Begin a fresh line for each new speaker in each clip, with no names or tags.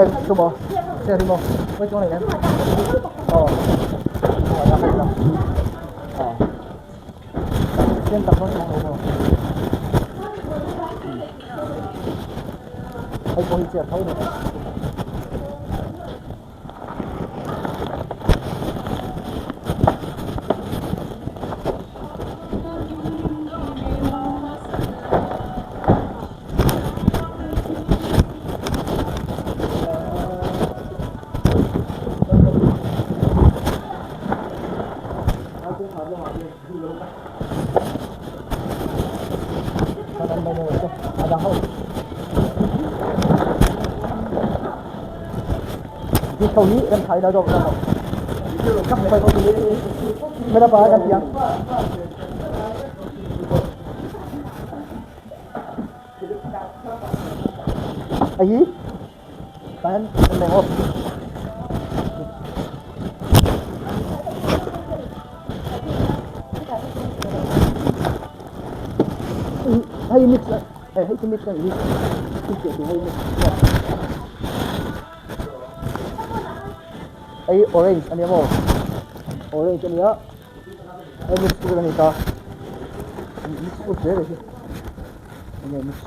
Eng chu maw? Che ri maw? Oi chuang nei em? Aw. Aw ya khai la. Aw. Chen tak chuang lo maw? Hei pawh hi chair tho ni. Hei hi tah hian kan leng aw. Hei mix hei chu mix a nih hi hei mix hei orange a nia maw orange a nia hei mix tur a ni ta mix tur hle mai hi enge mix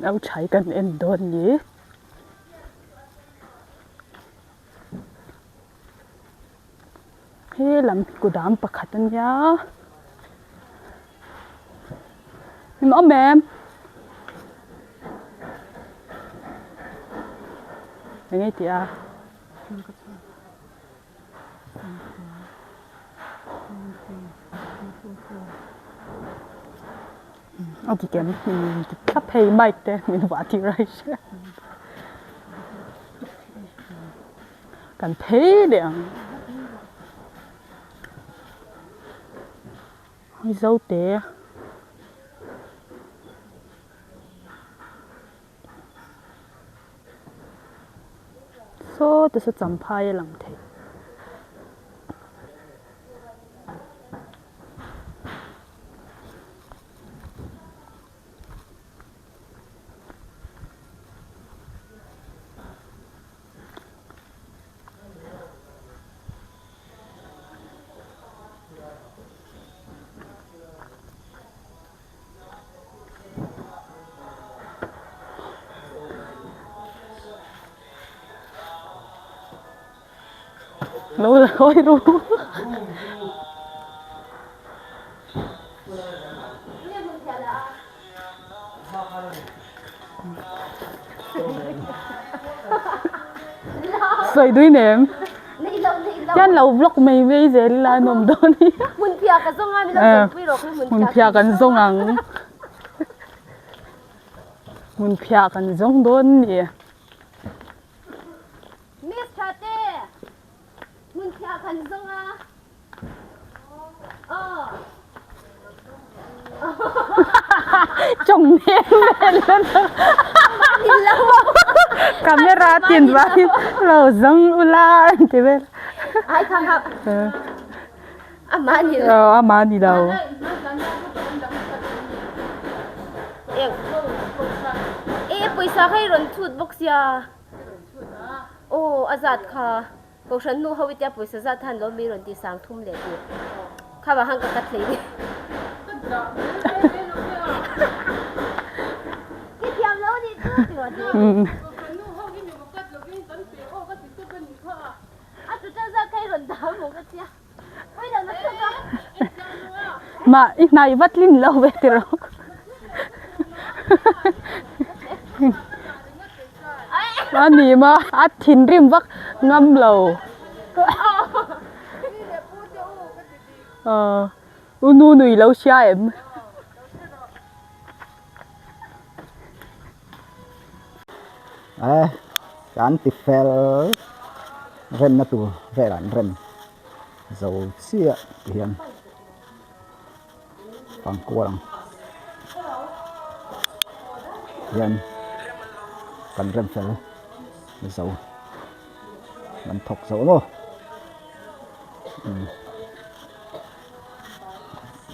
Nau thai kan en dawn ni. He lam hi kudam pakhat a nia in awm em eng nge tih a. A ti kem ti thlap hei mic te min vuah tir a hria kan phei leh ang Mizote saw te saw champhai a lang thei. Lo la hawi ru. Sawi dui nem. Tian lo vlog mai mai zel ila an awm dawn hi.
Hmun phiah ka zawng a, min lo zawngpui rawh kha
hmun phiah kan zawng ang. Hmun phiah kan zawng dawn ni.
Miss Thate, hmun phiah kan zawng a.
Chawng nen vel Camera tin vai lo zawng ula an ti vel.
Ai kham ha. Ama ni lo.
Ama ni lo.
E pawisa kha i rawn chhut bawk sia. Aw a zat kha. Kohhran nu ho i tia pawisa zat han lo mi rawn ti sang thum leh tih kha vang han ka cut hlei ni. Ki thiam lo ni chu ti rawh ti. A tu tel zat kha i rawn dah maw ka tia. Pawilo na thuk a.
Ma i hnai vat lin lo ve ti rawh. A ni ma a thinrim vak ngam lo. U nu nui lo hria em.
E kan ti fel remna tur velah an rem zo chiah ti hian. Pangkual ang hian kan rem fel zo kan thawk zo maw.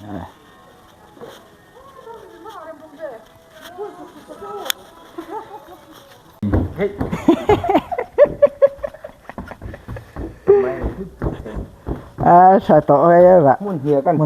A tha tawh e. Hmun hniah kan.